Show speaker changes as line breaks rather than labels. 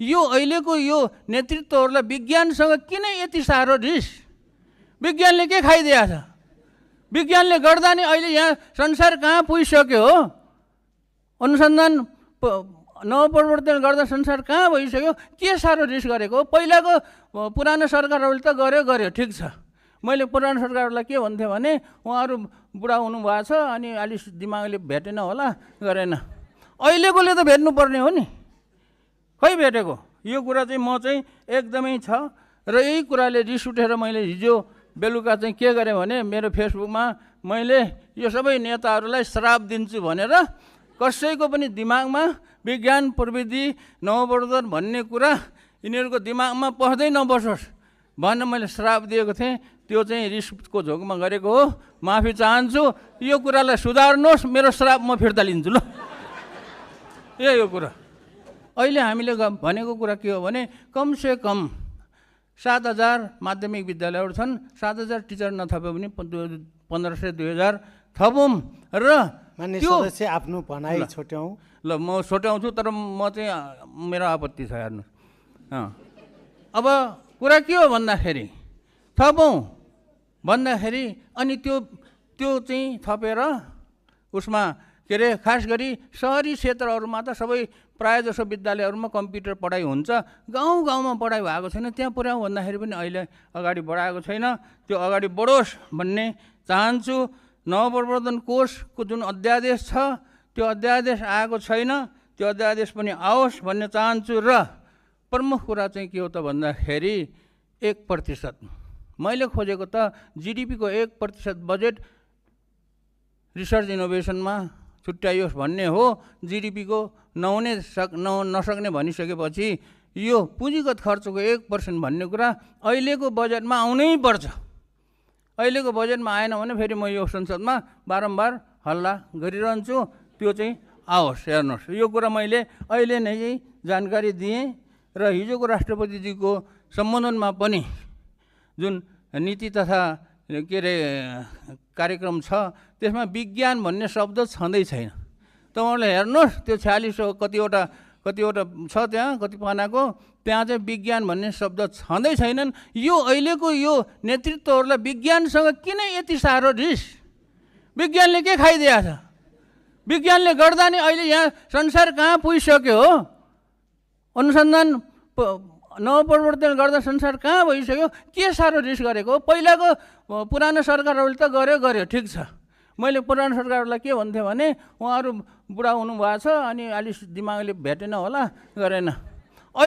यो अहिलेको यो नेतृत्वहरूलाई विज्ञानसँग किन यति साह्रो रिस? विज्ञानले के खाइदिएको छ? विज्ञानले गर्दा नि अहिले यहाँ संसार कहाँ पुगिसक्यो हो? अनुसन्धान नवप्रवर्तन गर्दा संसार कहाँ भइसक्यो? के साह्रो रिस गरेको हो? पहिलाको पुरानो सरकारहरूले त गर्यो ठिक छ। मैले पुरानो सरकारहरूलाई के भन्थेँ भने उहाँहरू बुढा हुनुभएको छ अनि अलि दिमागले भेटेन होला, गरेन। अहिलेकोले त भेट्नुपर्ने हो नि, खै भेटेको? यो कुरा चाहिँ म चाहिँ एकदमै छ। र यही कुराले रिस उठेर मैले हिजो बेलुका चाहिँ के गरेँ भने मेरो फेसबुकमा मैले यो सबै नेताहरूलाई श्राप दिन्छु भनेर कसैको पनि दिमागमा विज्ञान प्रविधि नवप्रवर्तन भन्ने कुरा यिनीहरूको दिमागमा पस्दै नबसोस् भनेर मैले श्राप दिएको थिएँ। त्यो चाहिँ रिसको झोकमा गरेको हो, माफी चाहन्छु। यो कुरालाई सुधार्नुहोस्, मेरो श्राप म फिर्ता लिन्छु ल। यो कुरा अहिले हामीले भनेको कुरा के हो भने कमसे कम 7,000 माध्यमिक विद्यालयहरू छन्। 7,000 टिचर नथप्यो भने 1,500-2,000 थपौँ। र
मान्य सदस्य आफ्नो भनाइ छोट्याउँ।
ल म छोट्याउँछु, तर म चाहिँ मेरो आपत्ति छ हेर्नु। अब कुरा के हो भन्दाखेरि थपौँ भन्दाखेरि अनि त्यो चाहिँ थपेर उसमा के अरे खास गरी सहरी क्षेत्रहरूमा त सबै प्रायः जसो विद्यालयहरूमा कम्प्युटर पढाइ हुन्छ। गाउँमा पढाइ भएको छैन, त्यहाँ पुर्याउँ भन्दाखेरि पनि अहिले अगाडि बढाएको छैन। त्यो अगाडि बढोस् भन्ने चाहन्छु। नवप्रवर्तन कोषको जुन अध्यादेश छ त्यो अध्यादेश आएको छैन, त्यो अध्यादेश पनि आओस् भन्ने चाहन्छु। र प्रमुख कुरा चाहिँ के हो त भन्दाखेरि 1%। मैले खोजेको त जिडिपीको 1% बजेट रिसर्च इनोभेसनमा छुट्याइयोस् भन्ने हो। जिडिपीको नसक्ने भनिसकेपछि यो पुँजीगत खर्चको 1% भन्ने कुरा अहिलेको बजेटमा आउनै पर्छ। अहिलेको बजेटमा आएन भने फेरि म यो संसदमा बारम्बार हल्ला गरिरहन्छु। त्यो चाहिँ आओस्, हेर्नुहोस्। यो कुरा मैले अहिले नै जानकारी दिएँ। र हिजोको राष्ट्रपतिजीको सम्बोधनमा पनि जुन नीति तथा के अरे कार्यक्रम छ त्यसमा विज्ञान भन्ने शब्द छँदै छैन। तपाईँहरूले हेर्नुहोस् त्यो 46 कतिवटा छ त्यहाँ, कति पानाको, त्यहाँ चाहिँ विज्ञान भन्ने शब्द छँदै छैनन्। यो अहिलेको यो नेतृत्वहरूलाई विज्ञानसँग किन यति साह्रो रिस? विज्ञानले के खाइदिएको छ? विज्ञानले गर्दा नि अहिले यहाँ संसार कहाँ पुगिसक्यो हो? अनुसन्धान नवप्रवर्तन गर्दा संसार कहाँ भइसक्यो? के साह्रो रिस गरेको हो? पहिलाको पुरानो सरकारहरूले त गर्यो ठिक छ। मैले पुरानो सरकारहरूलाई के भन्थेँ भने उहाँहरू बुढा हुनुभएको छ अनि अलि दिमागले भेटेन होला, गरेन।